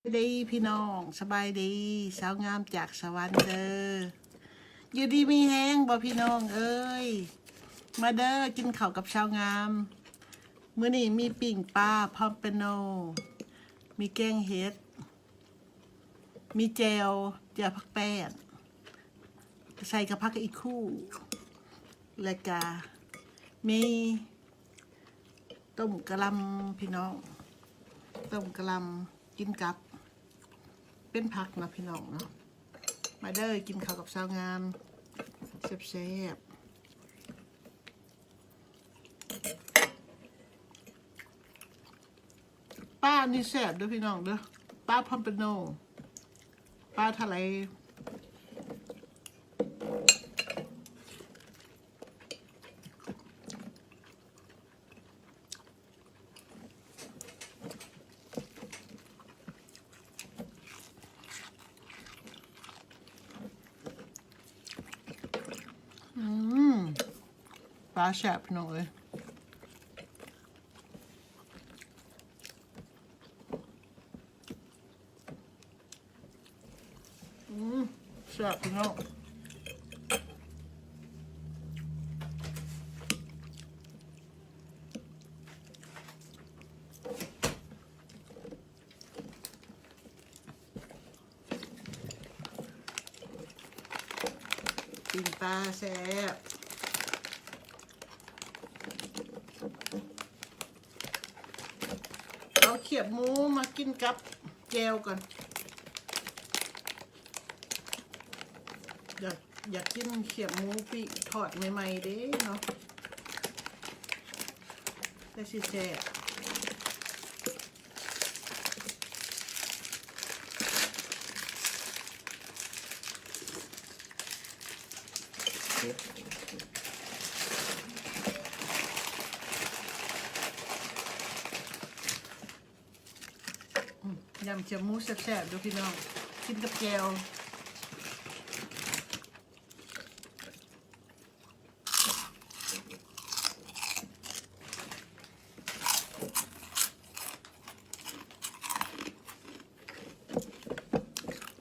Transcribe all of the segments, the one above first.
ສະບາຍດີພີ່ນ້ອງ ສະບາຍດີ ສາວງາມຈາກສະຫວັນເດີ. ຢູ່ດີມີແຮງບໍ່ພີ່ນ້ອງເອີຍ? ມາເດີ ກິນເຂົ້າກັບສາວງາມ. ມື້ນີ້ມີປີ້ງປາພອມເປໂນ, ມີແກງເຫັດ, ມີແຈ່ວ, ແຈ່ວຜັກແປ້ນ ໃສ່ກັບຜັກອີ່ຄູ່ ແລະກະມີ ຕົ້ມກະຫຼ່ຳພີ່ນ້ອງ ຕົ້ມກະຫຼ່ຳກິນກັບ ເປັນຜັກເນາະພີ່ນ້ອງເນາະ. ມາເດີ ກິນເຂົ້າກັບສາວງາມ ແຊບໆ. ປານີ້ແຊບເດີພີ່ນ້ອງເດີ ປາພອມເປໂນ ປາທະເລ. ອືມ ປາແຊບພີ່ນ້ອງເອີຍ. ອືມ ແຊບພີ່ນ້ອງ. ປີ້ງປາແຊບ. ເອົາຂຽບໝູມາກິນກັບແຈ່ວກ່ອນ. ຢາກ ຢາກກິນຂຽບໝູປີ້ງທອດໃໝ່ໆເດ້ເນາະ ແຕ່ຊິແຊບ. ອືມ ຍຳຂຽບໝູແຊບໆເດີພີ່ນ້ອງ ກິນກັບແຈ່ວ.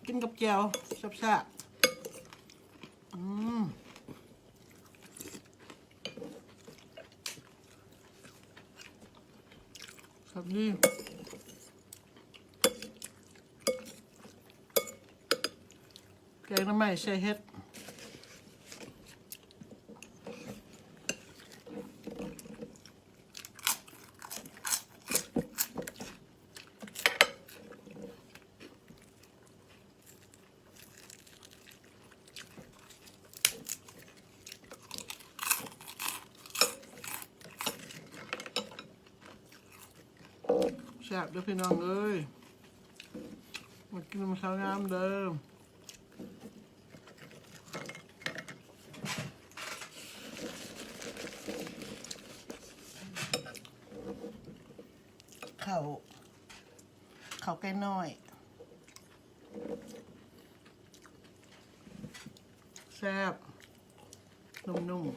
ກິນກັບແຈ່ວແຊບໆ. ອືມ ແຊບດີ. ແກງໜໍ່ໄມ້ໃສ່ເຫັດ. ແຊບເດີພີ່ນ້ອງເອີຍ ມາກິນນຳສາວງາມເດີ. ເຂົ້າ ເຂົ້າໄກ່ນ້ອຍ ແຊບ ນຸ້ມໆ.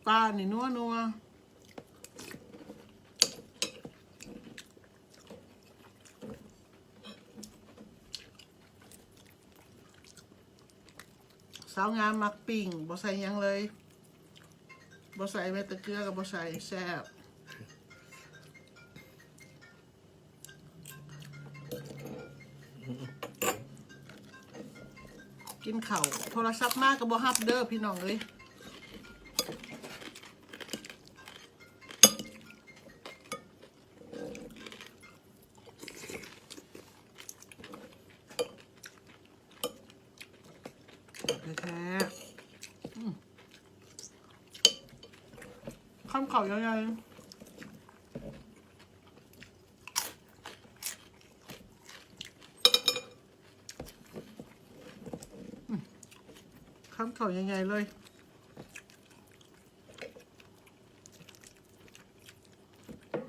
ປານີ້ນົວໆ. ສາວງາມມັກປີ້ງ ບໍ່ໃສ່ຫຍັງເລີຍ ບໍ່ໃສ່ແມ້ແຕ່ເກືອກໍບໍ່ໃສ່ ແຊບ. ກິນເຂົ້າ ໂທລະສັບມາກໍບໍ່ຮັບເດີພີ່ນ້ອງເອີຍ. ແທ້ໆ ອືມ ຄຳເຂົ້າໃຫຍ່ໆ ອືມ ຄຳເຂົ້າໃຫຍ່ໆເລີຍ. ອືມ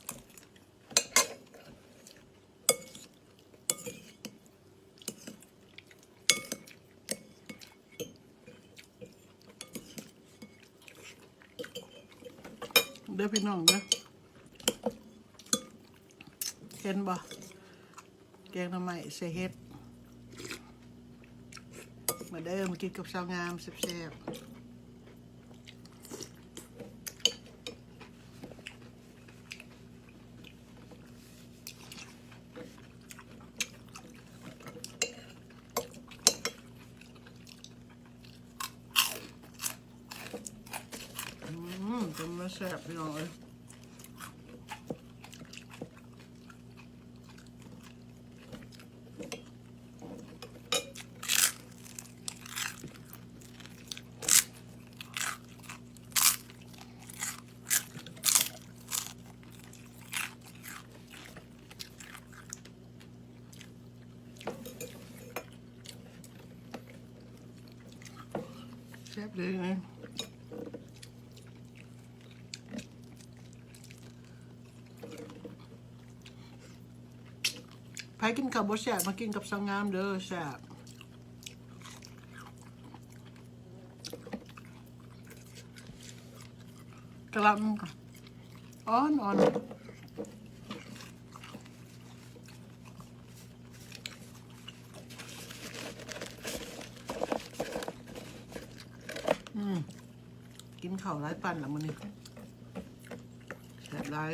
ແຊບ ເດີພີ່ນ້ອງເດີ ເຫັນບໍ່? ແກງໜໍ່ໄມ້ໃສ່ເຫັດ ມາເດີ ມາກິນກັບສາວງາມແຊບໆ. ອືມ ເປັນຕາແຊບ ພີ່ນ້ອງເອີຍ. ແຊບເລີຍ. ໃຜກິນເຂົ້າບໍ່ແຊບ ມາກິນກັບສາວງາມເດີ ແຊບ. ກະຫຼໍ່າອ່ອນໆ. ອືມ ກິນເຂົ້າຫຼາຍປານລະມື້ນີ້ ແຊບຫຼາຍ.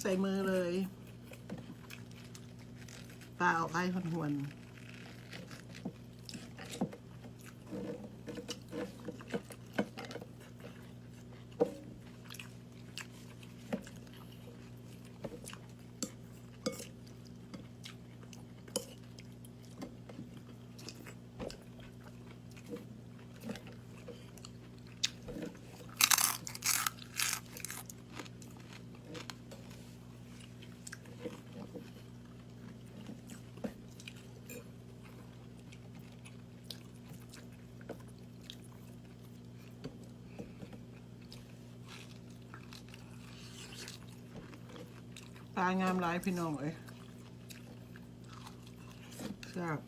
ໃສ່ມືເລີຍ ປາອອກໄອຫວນໆ. ປາງາມຫຼາຍພີ່ນ້ອງເອີຍ ແຊບ.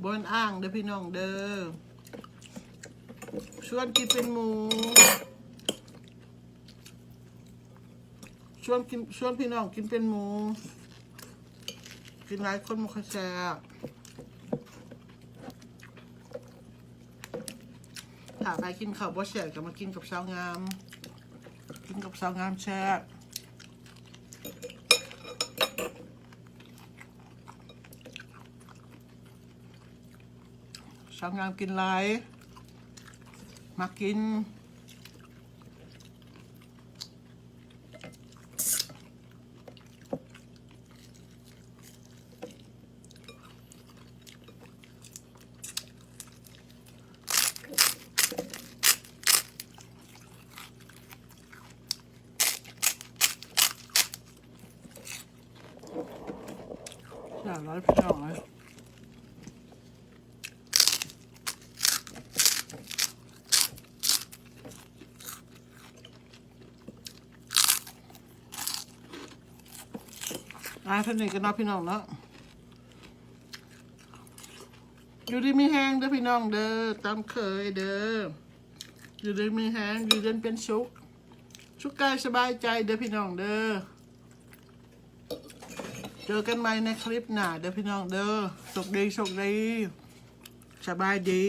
ບໍ່ແມ່ນອ້າງເດີພີ່ນ້ອງເດີ ຊວນກິນເປັນໝູ່ ຊວນກິນ ຊວນພີ່ນ້ອງກິນເປັນໝູ່ ກິນຫຼາຍຄົນບໍ່ຄ່ອຍແຊບ. ຖ້າໃຜກິນເຂົ້າບໍ່ແຊບ ກໍມາກິນກັບສາວງາມ ກິນກັບສາວງາມແຊບ. ສາວງາມກິນຫຼາຍ ມັກກິນ. ແຊບຫຼາຍພີ່ນ້ອງເອີຍ. ອ່າ ເທົ່ານີ້ກໍເນາະພີ່ນ້ອງເນາະ ຢູ່ດີມີແຮງເດີພີ່ນ້ອງເດີ ຕາມເຄີຍເດີ ຢູ່ດີມີແຮງ ຢູ່ເຢັນເປັນສຸກ ສຸກກາຍສະບາຍໃຈເດີພີ່ນ້ອງເດີ. ເຈີກັນໃໝ່ໃນຄລິບໜ້າເດີພີ່ນ້ອງເດີ ໂຊກດີ ໂຊກດີ ສະບາຍດີ.